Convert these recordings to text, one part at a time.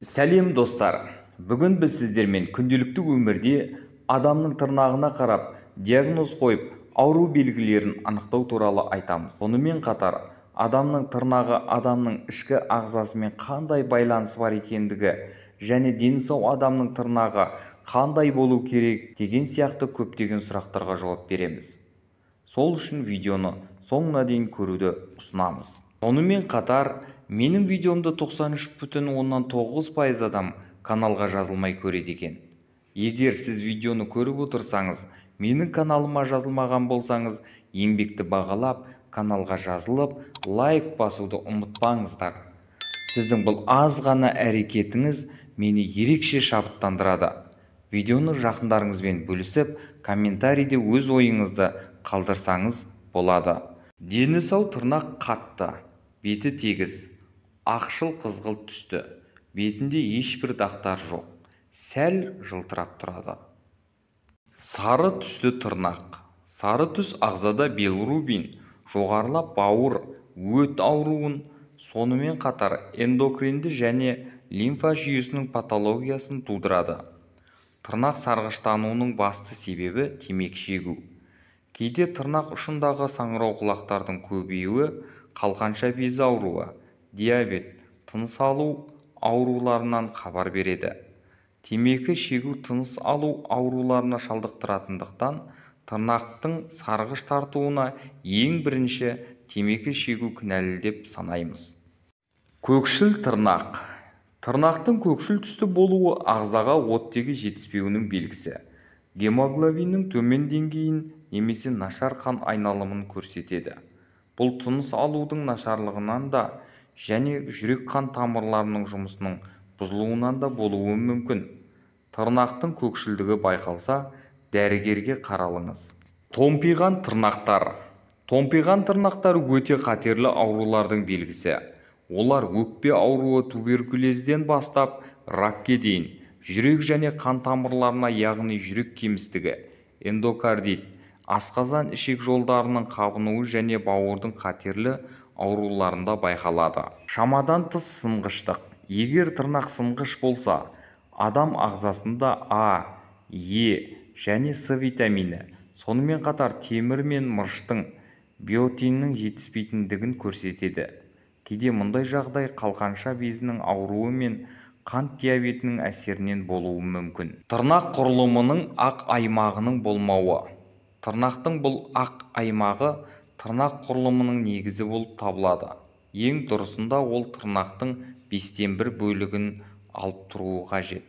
Сәлем, достар! Бүгін біз сіздермен күнделікті өмірде адамның тырнағына қарап, диагноз қойып, ауру белгілерін анықтау туралы айтамыз. Сонымен қатар, адамның тырнағы адамның ішкі ағзасымен қандай байланысы бар екендігі және дені сау адамның тырнағы қандай болу керек деген сияқты көптеген сұрақтарға жауап береміз. Сол үшін видеоны соңына дейін көруді ұсынамыз. Сонымен қатар, менің видеомды 93,9% адам каналға жазылмай көреді екен. Егер сіз видеоны көріп отырсаңыз, менің каналыма жазылмаған болсаңыз, еңбекті бағалап, каналға жазылып, лайк басуды ұмытпаңыздар. Сіздің бұл аз ғана әрекетіңіз мені ерекше шабыттандырады. Видеоны жақындарыңызбен бөлісіп, комментарийде өз ойыңызды қалдырсаңыз болады. Дені сау тырнақ қатты, беті тегіс, ақшыл қызғылт түсті, бетінде ешбір дақтар жоқ, сәл жылтырап тұрады. Сары түсті тырнақ. Сары түс ағзада билирубин жоғарылап, бауыр, өт ауруын, сонымен қатар эндокринді және лимфа жүйесінің патологиясын тудырады. Тырнақ сарғыштануының басты себебі темекі шегу. Кейде тырнақ ұшындағы саңырауқұлақтардың көбеюі, қалқанша безі ауруы, диабет, тыныс алу ауруларынан хабар береді. Темекі шегу тыныс алу ауруларына шалдықтыратындықтан, тырнақтың сарғыш тартуына ең бірінші темекі шегу кінәлі деп санаймыз. Көкшіл тырнақ. Тырнақтың көкшіл түсті болуы ағзаға оттегі жетіспеуінің белгісі. Гемоглобиннің төмен деңгейін немесе нашар қан айналымын көрсетеді. Бұл тыныс алудың нашарлығынан да және жүрек-қан тамырларының жұмысының бұзылуынан да болуы мүмкін. Тырнақтың көкшілдігі байқалса, дәрігерге қаралыңыз. Томпиған тырнақтар. Томпиған тырнақтар өте қатерлі аурулардың белгісі. Олар өкпе ауруы, туберкулезден бастап ракке дейін, жүрек және қан тамырларына, яғни жүрек кемістігі, эндокардит, асқазан ішек жолдарының қабынуы және бауырдың қатерлі ауруларында байқалады. Шамадан тыс сынғыштық. Егер тырнақ сынғыш болса, адам ағзасында А, Е және С витамині, сонымен қатар темір мен мырыштың, биотиннің жетіспейтіндігін көрсетеді. Кейде мұндай жағдай қалқанша безінің ауруы мен қант диабетінің әсерінен болуы мүмкін. Тырнақ құрылымының ақ аймағының болмауы. Тырнақтың бұл ақ аймағы тырнақ құрылымының негізі болып табылады. Ең дұрысында ол тырнақтың 1/5 бөлігін алып тұруы қажет.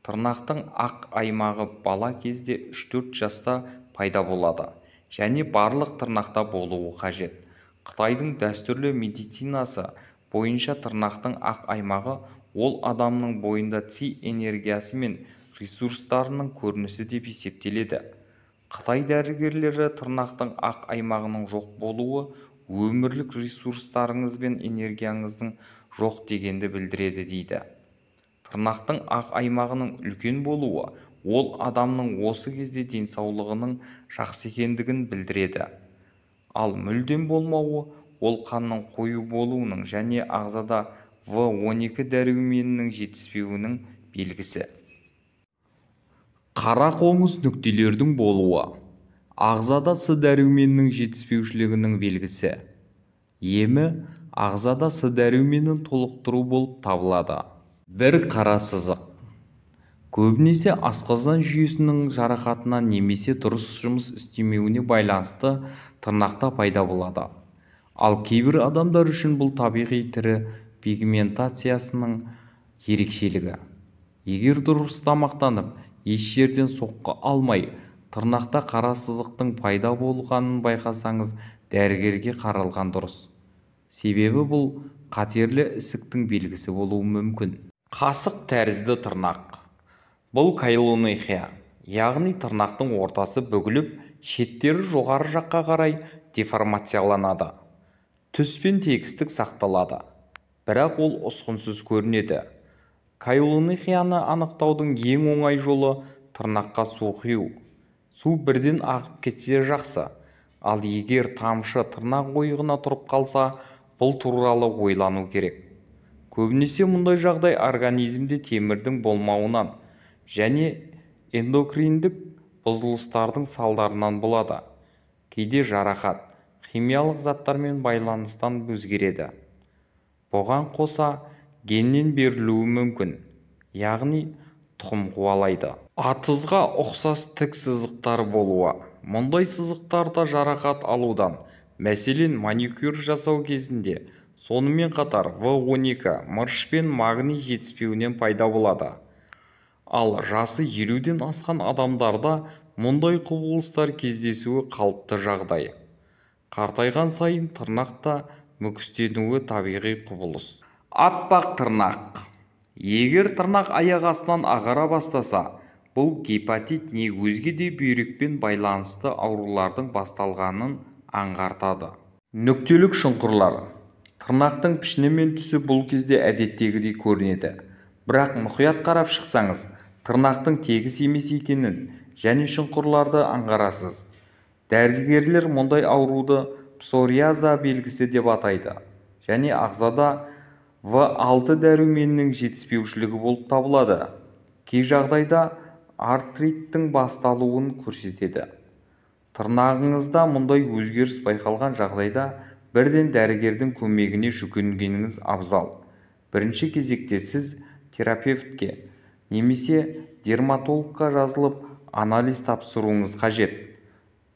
Тырнақтың ақ аймағы бала кезде 3-4 жаста пайда болады және барлық тырнақта болуы қажет. Қытайдың дәстүрлі медицинасы бойынша тырнақтың ақ аймағы ол адамның бойында ци энергиясы мен ресурстарының көрінісі деп есептеледі. Қытай дәрігерлері тырнақтың ақ аймағының жоқ болуы өмірлік ресурстарыңыз бен энергияңыздың жоқ дегенді білдіреді дейді. Тырнақтың ақ аймағының үлкен болуы ол адамның осы кезде денсаулығының жақсы екендігін білдіреді. Ал мүлдем болмауы ол қанның қою болуының және ағзада В12 дәруменінің жетіспеуінің белгісі. Қара қоңыз нүктелердің болуы ағзада С дәруменінің жетіспеушілігінің белгісі. Емі ағзада С дәруменін толықтыру болып табылады. Бір қара сызық. Көбінесе асқазан жүйесінің жарақатынан немесе дұрыс жұмыс істемеуіне байланысты тырнақта пайда болады. Ал кейбір адамдар үшін бұл табиғи тірі пигментациясының ерекшелігі. Егер дұрыс тамақтанып, еш жерден соққы алмай, тырнақта қара сызықтың пайда болғанын байқасаңыз, дәрігерге қаралған дұрыс. Себебі бұл қатерлі ісіктің белгісі болуы мүмкін. Қасық тәрізді тырнақ. Бұл кайлонихия, яғни тырнақтың ортасы бүгіліп, шеттері жоғары жаққа қарай деформацияланады. Түс пен тегістік сақталады, бірақ ол ұсқынсыз көрінеді. Кайлонихияны анықтаудың ең оңай жолы тырнаққа су құю. Су бірден ағып кетсе жақсы, ал егер тамшы тырнақ ойығына тұрып қалса, бұл туралы ойлану керек. Көбінесе мұндай жағдай организмде темірдің болмауынан және эндокриндік бұзылыстардың салдарынан болады. Кейде жарақат, химиялық заттармен байланыстан өзгереді. Бұған қоса геннен берілуі мүмкін, яғни тұқым қуалайды. Атызға ұқсас тік сызықтар болуы. Мұндай сызықтарда жарақат алудан, мәселен маникюр жасау кезінде, сонымен қатар В12, мырыш пен магний жетіспеуінен пайда болады. Ал жасы 50-ден асқан адамдарда мұндай құбылыстар кездесуі қалыпты жағдай. Қартайған сайын тырнақ та мүкістенуі табиғи құбылыс. Аппақ тырнақ. Егер тырнақ аяқ астынан ағара бастаса, бұл гепатит не өзге де бүйрекпен байланысты аурулардың басталғанын аңғартады. Нүктелік шұңқырлар. Тырнақтың пішіні мен түсі бұл кезде әдеттегідей көрінеді. Бірақ мұқият қарап шықсаңыз, тырнақтың тегіс емес екенін және шұңқырларды аңғарасыз. Дәрігерлер мұндай ауруды псориаза белгісі деп атайды және ағзада В6 дәруменінің жетіспеушілігі болып табылады. Кей жағдайда артриттің басталуын көрсетеді. Тырнағыңызда мұндай өзгеріс байқалған жағдайда бірден дәрігердің көмегіне жүгінгеніңіз абзал. Бірінші кезекте сіз терапевтке немесе дерматологқа жазылып анализ тапсыруыңыз қажет.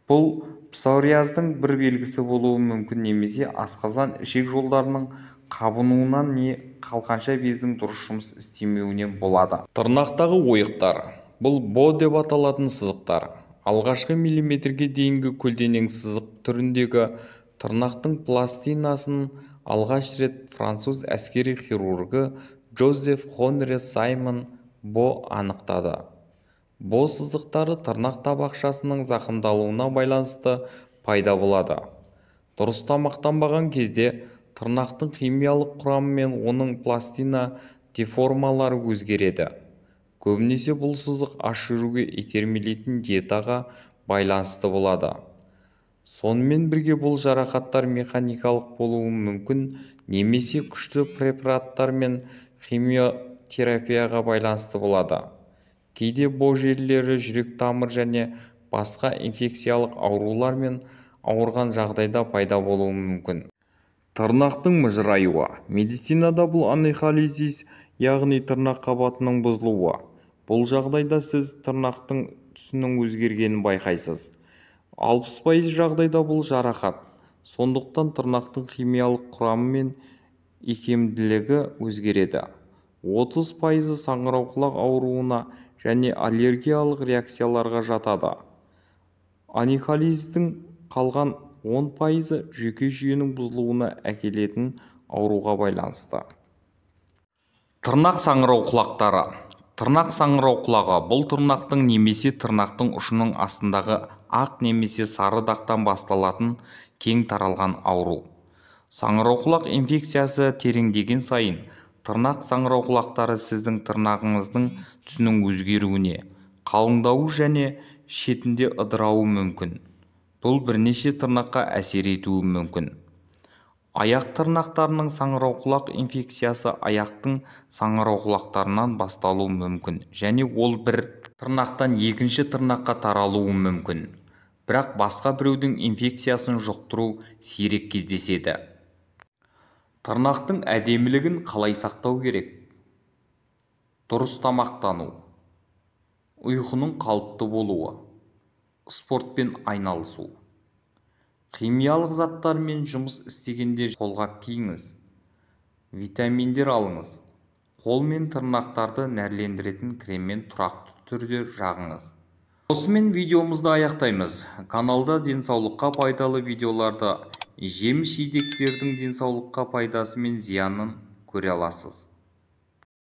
Бұл псориаздың бір белгісі болуы мүмкін немесе асқазан ішек жолдарының қабынуынан не қалқанша бездің дұрыс жұмыс істемеуінен болады. Тырнақтағы ойықтар. Бұл бо деп аталатын сызықтар. Алғашқы миллиметрге дейінгі көлденең сызық түріндегі тырнақтың пластинасын алғаш рет француз әскери хирургы Джозеф Хонре Саймон Бо анықтады. Бо сызықтары тырнақ табақшасының зақымдалуына байланысты пайда болады. Дұрыс тамақтанбаған кезде тырнақтың химиялық құрамы мен оның пластина деформалары өзгереді. Көбінесе бұл сызық аш жүруге итермелейтін диетаға байланысты болады. Сонымен бірге бұл жарақаттар механикалық болуы мүмкін немесе күшті препараттар мен химиотерапияға байланысты болады. Кейде бо желілері жүрек-тамыр және басқа инфекциялық аурулармен ауырған жағдайда пайда болуы мүмкін. Тырнақтың мыжыраюы. Медицинада бұл онихолизис, яғни тырнақ қабатының бұзылуы. Бұл жағдайда сіз тырнақтың түсінің өзгергенін байқайсыз. 60% жағдайда бұл жарақат. Сондықтан тырнақтың химиялық құрамы мен икемділігі өзгереді. 30% саңырауқұлақ ауруына және аллергиялық реакцияларға жатады. Онихолиздің қалған 10% жүйке жүйенің бұзылуына әкелетін ауруға байланысты. Тырнақ саңырауқұлақтары. Тырнақ саңырауқұлағы бұл тырнақтың немесе тырнақтың ұшының астындағы ақ немесе сары дақтан басталатын кең таралған ауру. Саңырауқұлақ инфекциясы тереңдеген сайын тырнақ саңырауқұлақтары сіздің тырнағыңыздың түсінің өзгеруіне, қалыңдауы және шетінде ыдырауы мүмкін. Бұл бірнеше тырнаққа әсер етуі мүмкін. Аяқ тырнақтарының саңырауқұлақ инфекциясы аяқтың саңырауқұлақтарынан басталуы мүмкін және ол бір тырнақтан екінші тырнаққа таралуы мүмкін. Бірақ басқа біреудің инфекциясын жұқтыру сирек кездеседі. Тырнақтың әдемілігін қалай сақтау керек? Дұрыс тамақтану, ұйқының қалыпты болуы, спортпен айналысу. Химиялық заттармен жұмыс істегенде қолғап киіңіз, витаминдер алыңыз, қол мен тырнақтарды нәрлендіретін креммен тұрақты түрде жағыңыз. Осымен видеомызды аяқтаймыз. Каналда денсаулыққа пайдалы видеоларды, жеміс-жидектердің денсаулыққа пайдасы мен зиянын көре аласыз.